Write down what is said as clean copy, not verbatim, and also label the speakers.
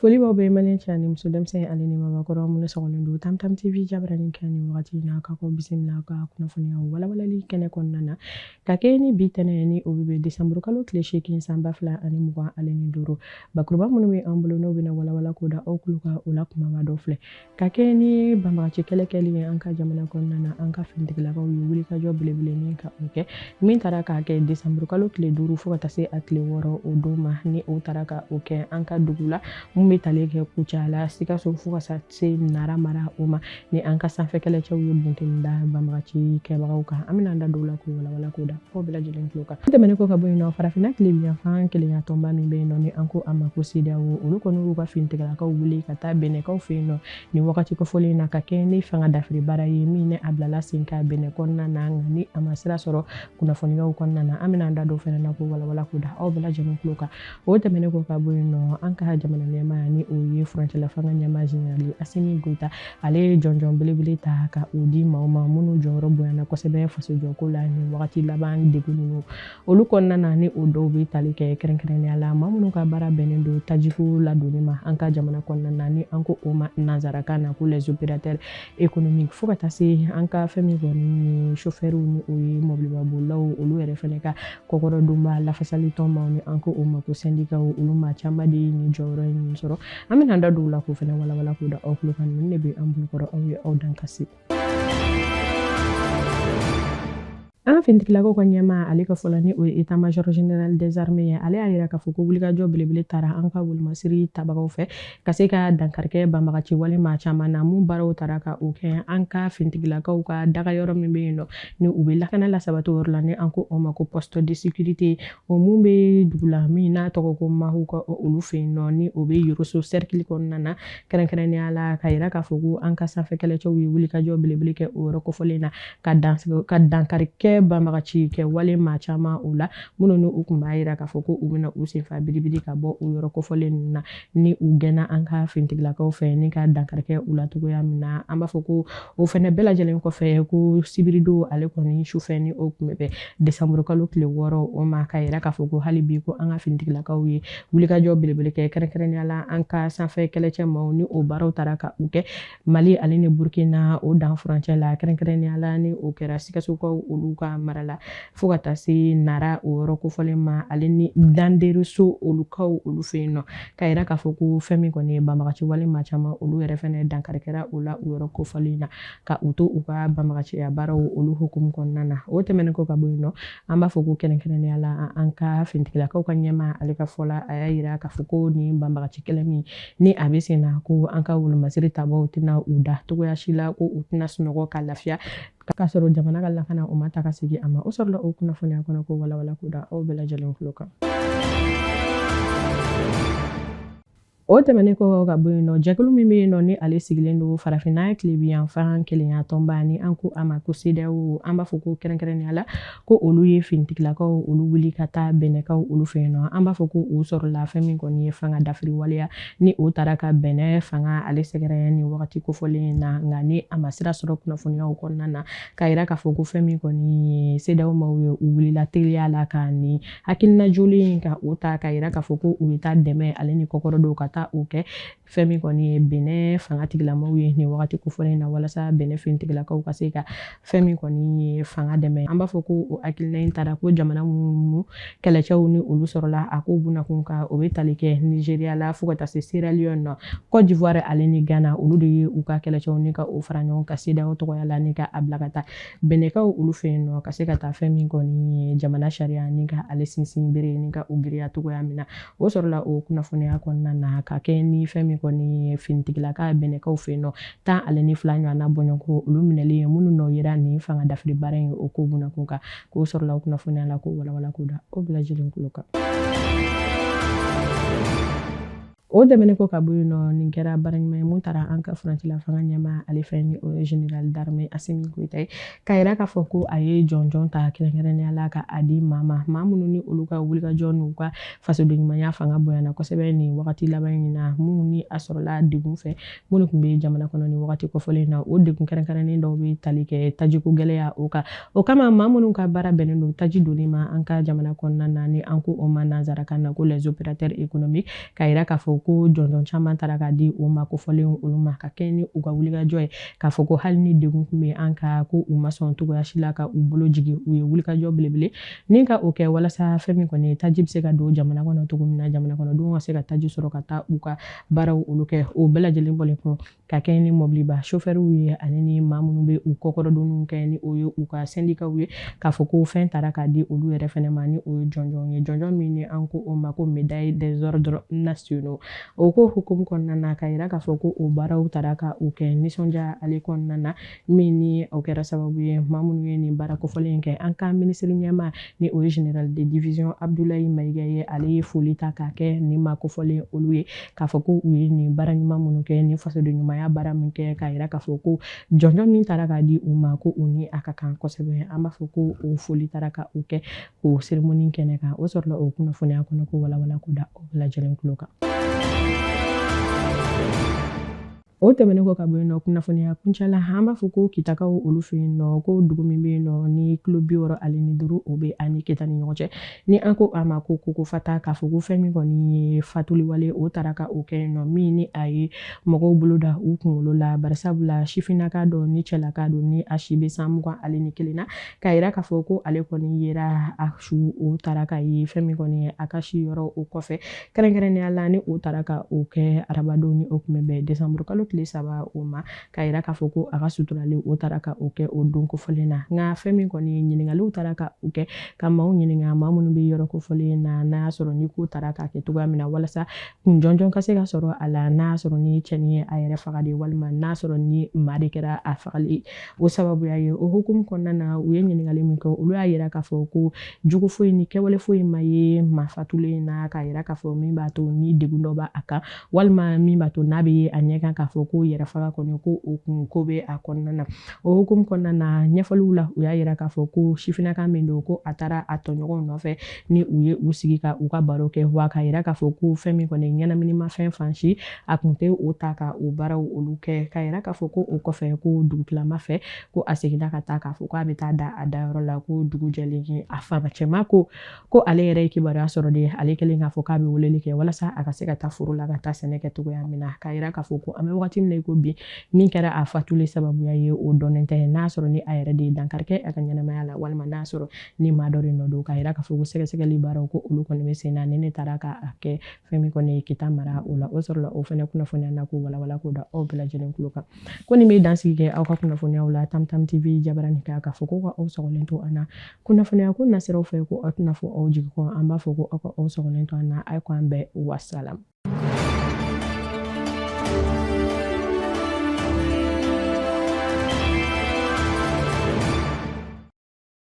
Speaker 1: Foli b'aw bɛɛ malien cɛ ani muso, denmisɛn ale ni mabakɔrɔ minnu sɔgɔlen don Tam Tam TV jabaranin kan nin wagati in na, k'aw bisimila ka kunnafoniyaw walawalali kɛnɛ kɔnɔna na ka kɛ ni bi tɛnɛ ni o bɛ bɛn desanburu kalo tile 8 san 2025. Bakuruba minnu bɛ an bolo n'o bɛna walawala k'o da aw tulo kan, o la kumaba dɔ filɛ ka kɛ ni banbagaci kɛlɛ kɛli ye an ka jamana kɔnɔna na. An ka finitigilakaw ye wulikajɔ belebele ka o kɛ min taara k'a kɛ desanburu kalo tile 5 fo ka taa se a tile 6 o don ma, ni o taara ka o kɛ an ka dugu la mun bɛ tali kɛ Kucala, Sikaso fo ka se Nara mara o ma, ni an ka sanfɛ kɛlɛcɛw ye bunteni da banbagaci kɛbagaw kan. An bɛna an da don o la k'o walawala k'o da aw bɛɛ lajɛlen tulo kan. Tɛmɛnen kɔ ka bɔ yen nɔ, farafinna tilebinyanfan kelenya tɔnba min bɛ yen nɔ ni an ko a ma ko CEDEAO, olu kɔni y'u ka finitigilakaw wele ka taa Bɛnɛkaw fɛ yen nɔ nin wagati kofɔlen na ka kɛ ni fanga dafiri baara ye min ni a bilala sen kan Bɛnɛ kɔnɔna na, nka ni a ma sira sɔrɔ kunnafoniyaw kɔnɔna na. An bɛna an da don fɛnɛ na k'o walawala k'o da aw bɛɛ lajɛlen tulo kan. O tɛmɛnen kɔ ka bɔ yen nɔ, an ka jamana ɲɛmaa ni o ye furancɛla fanga ɲɛmaa général Assimi Goïta, ale ye jɔnjɔn belebele ta ka o di maaw ma minnu jɔyɔrɔ bonyana kosɛbɛ fasojɔko la nin wagati laban degun ninnu olu kɔnɔna na, ni o dɔw bɛ tali kɛ kɛrɛnkɛrɛnnenya la maa minnu ka baara bɛnnen don tajiko ladonni ma an ka jamana kɔnɔna na, ni an ko o ma nanzarakan na ko les opérateurs économiques, fo ka taa se an ka fɛn min kɔni ye chauffeurs ni o ye mɔbilibabolilaw, olu yɛrɛ fɛnɛ ka kɔkɔrɔdonba lafasali tɔn maaw ni an ko o ma ko syndicat, olu maa caman de ye nin jɔyɔrɔ in sɔrɔ. An bɛna an da don o la k'o fɛnɛ walawala k'o da aw tulo kan. Ninnu de bɛ an bolokɔrɔ, aw ye aw dan ka se. An ka finitigilakaw ka ɲɛmaa ale ka fɔlɔ ni o ye état major général des armées ye, ale y'a yira k'a fɔ ko wulikajɔ belebele taara an ka wolomasiri tabagaw fɛ ka se ka dankarikɛ banbagaci wale maa caman na mun baaraw taara ka o kɛ an ka finitigilakaw ka daga yɔrɔ min bɛ yen nɔ ni u bɛ lakana lasabati o yɔrɔ la, ni an ko o ma ko poste de sécurité, o mun bɛ dugu la min n'a tɔgɔ ko Mahu ka olu fɛ yen nɔ, ni o bɛ Yoroso cercle kɔnɔna na kɛrɛnkɛrɛnnenya la, ka yira k'a fɔ ko an ka sanfɛ kɛlɛcɛw ye wulikajɔ belebele kɛ o yɔrɔ kofɔlen na ka dankari kɛ banbagaci kɛ wale maa caman o la minnu ni u tun b'a yira k'a fɔ ko u bɛna u senfa biribiri ka bɔ o yɔrɔ kofɔlen ninnu na, ni u gɛnna an ka finitigilakaw fɛ ni ka dankari kɛ u la cogoya min na. An b'a fɔ ko o fɛnɛ bɛɛ lajɛlen kɔfɛ ko sibiridon ale kɔni sufɛ ni o tun bɛ bɛn desanburu kalo tile 6 o ma, ka yira k'a fɔ ko hali bi ko an ka finitigilakaw ye wulikajɔ belebele kɛ kɛrɛnkɛrɛnnenya la an ka sanfɛ kɛlɛcɛ maaw ni o baaraw taara ka u kɛ Mali ale ni Burkina o dan furancɛ la, kɛrɛnkɛrɛnnenya la ni o kɛra Sikasokaw olu ka mara la fo ka taa se Nara o yɔrɔ kofɔlen ma, ale ni Dandereso olukaw olu fɛ yen nɔ, ka yira k'a fɔ ko fɛn min kɔni ye banbagaci wale maa caman olu yɛrɛ fɛnɛ dankari kɛra o la o yɔrɔ kofɔlen na ka u to u ka banbagaciya baaraw olu hukumu kɔnɔna na. O tɛmɛnen kɔ ka bɔ yen nɔ, an b'a fɔ ko kɛrɛnkɛrɛnnenya la an ka finitigilakaw ka ɲɛmaa ale ka fɔ la, a y'a yira k'a fɔ ko nin banbagaci kɛlɛ min ni a bɛ sen na ko an ka wolomasiri tabaw tɛna u da cogoya si la, ko u tɛna sunɔgɔ ka lafiya k'a sɔrɔ jamana ka lakana o ma ta ka segin a ma. O sɔrɔla o kunnafoniya kɔnɔ ko walawala k'o da aw bɛɛ lajɛlen tulo kan. O tɛmɛnen kɔ ka bɔ yen nɔ, jɛkulu min bɛ yen nɔ ni ale sigilen don farafinna tilebinyanfan kelenya tɔnba ni an ko a ma ko CEDEAO, an b'a fɔ ko kɛrɛnkɛrɛnnenya la ko olu ye finitigilakaw olu wuli ka taa Bɛnɛkaw olu fɛ yen nɔ. An b'a fɔ ko u sɔrɔla fɛn min kɔni ye fanga dafiri waleya ni o taara ka Bɛnɛ fanga ale sɛgɛrɛ nin wagati kofɔlen in na, nka ni a ma sira sɔrɔ kunnafoniyaw kɔnɔna na k'a yira k'a fɔ ko fɛn min kɔni ye CEDEAO maaw ye u wulila teliya la ka nin hakilina jolen ka o ta k'a yira k'a fɔ ko u bɛ taa dɛmɛ ale ni kɔkɔrɔ dɔw ka taa o kɛ fɛn min kɔni ye Bɛnɛ fanga tigilamaw ye nin wagati kofɔlen na, walasa Bɛnɛ finitigilakaw ka se ka fɛn min kɔni ye fanga dɛmɛ. An b'a fɔ ko o hakilina in taara ko jamana minnu kɛlɛcɛw ni olu sɔrɔla a ko bunakun kan, o bɛ tali kɛ Nigéria la fo ka taa se Sierra Leone na, Côte d'Ivoire ale ni Ghana, olu de ye u ka kɛlɛcɛw ni ka o fara ɲɔgɔn kan CEDEAO tɔgɔya la ni ka a bila ka taa Bɛnɛkaw olu fɛ yen nɔ ka se ka taa fɛn min kɔni ye jamana sariya ni ka ale sinsin bere ni ka o giriya cogoya min na. O sɔrɔla o kunnafoniya kɔnɔna na ka kɛ ni fɛn min kɔni ye finitigilaka Bɛnɛkaw fɛ yen nɔ 12 ɲɔgɔnna bɔɲɔgɔnko olu minɛlen ye minnu nɔ yera nin fanga dafiri baara in o ko bunakun kan, k'o sɔrɔla o kunnafoniya la k'o walawala k'o da o bɛɛ lajɛlen tulo kan. O tɛmɛnen kɔ ka bɔ yen nɔ, nin kɛra baara ɲuman ye mun taara an ka furancɛla fanga ɲɛmaa ale fɛ ni o ye général d'armée Assimi Goïta ye, k'a yira k'a fɔ ko a ye jɔnjɔn ta kɛrɛnkɛrɛnnenya la ka a di maa ma, maa minnu ni olu ka wulikajɔ n'u ka fasoden ɲumanya fanga bonyana kosɛbɛ nin wagati laban in na, minnu ni a sɔrɔla degun fɛ minnu tun bɛ jamana kɔnɔ nin wagati kofɔlen na. O degun kɛrɛnkɛrɛnnen dɔw bɛ tali kɛ tajiko gɛlɛya o kan. O kama maa minnu ka baara bɛnnen don taji donni ma an ka jamana kɔnɔna na, ni an ko o ma nanzarakan na ko les opérateurs économiques, k'a yira k'a fɔ ko jɔnjɔn caman taara ka di o maa kofɔlen olu ma ka kɛ ni u ka wulikajɔ ye, k'a fɔ ko hali ni degun tun bɛ an kan, ko u ma sɔn cogoya si la ka u bolo jigin. U ye wulikajɔ belebele ni ka o kɛ walasa fɛn min kɔni taji bɛ se ka don jamana kɔnɔ cogo min na, jamana kɔnɔdenw ka se ka taji sɔrɔ ka taa u ka baaraw olu kɛ. O bɛɛ lajɛlen bɔlen kɔ ka kɛ ni mɔbiliba sofɛriw ye ani ni maa minnu bɛ u kɔkɔrɔdonniw kɛ ni o ye u ka sɛndikaw ye, k'a fɔ ko fɛn taara k'a di olu yɛrɛ fɛnɛ ma ni o ye jɔnjɔn ye, jɔnjɔn min ni an ko o ma ko médaille des ordres nationaux. O ko hukumu kɔnɔna na, ka yira k'a fɔ ko o baaraw taara ka o kɛ nisɔndiya ale kɔnɔna na, min ni o kɛra sababu ye maa minnu ye nin baara kofɔlen in kɛ, an ka minisiri ɲɛmaa ni o ye général de division Abdoulaye Maïga ye, ale ye foli ta k'a kɛ nin maa kofɔlen olu ye, k'a fɔ ko u ye nin baara ɲuman minnu kɛ, nin fasoden ɲumanya baara min kɛ, k'a yira k'a fɔ ko jɔnjɔn min taara k'a di u ma, ko u ni a ka kan kosɛbɛ. An b'a fɔ ko o foli taara ka o kɛ o cérémonie kɛnɛ kan. O sɔrɔla o kunnafoniya kɔnɔ ko walawala ko da o bɛɛ lajɛlen tulo kan. O tɛmɛnen kɔ ka bɔ yen nɔ, kunnafoniya kuncɛ la, an b'a fɔ ko Kitakaw olu fɛ yen nɔ, ko dugu min bɛ yen nɔ ni kilo 65, o bɛ ani Kita ni ɲɔgɔn cɛ, ni an ko a ma ko Koko Fata, k'a fɔ ko fɛn min kɔni ye fatuliwale, o taara ka o kɛ yen nɔ, min ni a ye mɔgɔw bolo da u kunkolo la, barisabula sifinnaka dɔ ni cɛlaka don ni a si bɛ san 21 na, k'a yira k'a fɔ ko ale kɔni yera a su, o taara ka ye fɛn min kɔni ye a ka si yɔrɔ o kɔfɛ, kɛrɛnkɛrɛnnenya la ni o taara ka o kɛ arabadon ni o tun bɛ bɛn desanburu kalo tile 3 o ma, k'a yira k'a fɔ ko a ka suturali o taara ka o kɛ o don kofɔlen na. Nka fɛn min kɔni ye ɲininkaliw taara ka o kɛ ka maaw ɲininka, maa minnu bɛ yɔrɔ kofɔlen na, n'a y'a sɔrɔ ni ko taara k'a kɛ cogoya min na walasa kun jɔnjɔn ka se ka sɔrɔ a la, n'a y'a sɔrɔ ni cɛnin ye a yɛrɛ faga de, walima n'a sɔrɔ ni maa de kɛra a fagali o sababuya ye. O hukumu kɔnɔna na, u ye ɲininkali min kɛ, olu y'a yira k'a fɔ ko jugu foyi ni kɛwale foyi ma ye maa fatulen na, k'a yira k'a fɔ min b'a to ni degun dɔ b'a kan, walima min b'a to n'a bɛ ye a ɲɛ kan k'a fɔ ko yɛrɛ faga kɔni ko o kun ko bɛ a kɔnɔna na. O hukumu kɔnɔna na, ɲɛfɔliw la, u y'a yira k'a fɔ ko sifinnaka min don, ko a taara a tɔɲɔgɔnw nɔfɛ ni u ye u sigi ka u ka baro kɛ, wa k'a yira k'a fɔ ko fɛn min kɔni ɲɛnaminimafɛn fan si a kun tɛ o ta ka o baaraw olu kɛ, k'a yira k'a fɔ ko o kɔfɛ, ko dugutilama fɛ, ko a seginna ka taa k'a fɔ k'a bɛ taa da a dayɔrɔ la, ko dugu jɛlen a faama cɛman ko ale yɛrɛ ye kibaruya sɔrɔ de, ale kɛlen k'a fɔ k'a bɛ weleli kɛ walasa a ka se ka taa foro la ka taa sɛnɛ kɛ cogoya min na, k'a yira k'a fɔ ko an bɛ wagati min na i ko bi, min kɛra a fatuli sababuya ye, o dɔnnen tɛ, n'a sɔrɔ ni a yɛrɛ de ye dankari kɛ a ka ɲɛnamaya la, walima n'a sɔrɔ ni maa dɔ de nɔ don, k'a yira k'a fɔ ko sɛgɛsɛgɛli baaraw ko olu kɔni bɛ sen na ni ne taara k'a kɛ fɛn min kɔni ye Kita mara o la. O sɔrɔla o fɛnɛ kunnafoniya na ko walawala ko da aw bɛɛ lajɛlen tulo kan. Ko nin bɛ dansigi kɛ aw ka kunnafoniyaw la Tam Tam TV jabarani kan, k'a fɔ ko ka aw sɔgɔlen to an na kunnafoniya ko nasiraw fɛ, ko aw tɛna fɔ aw jigi kɔ. An b'a fɔ ko aw ka aw sɔgɔlen to an na. A ye k'an bɛn, wasalam.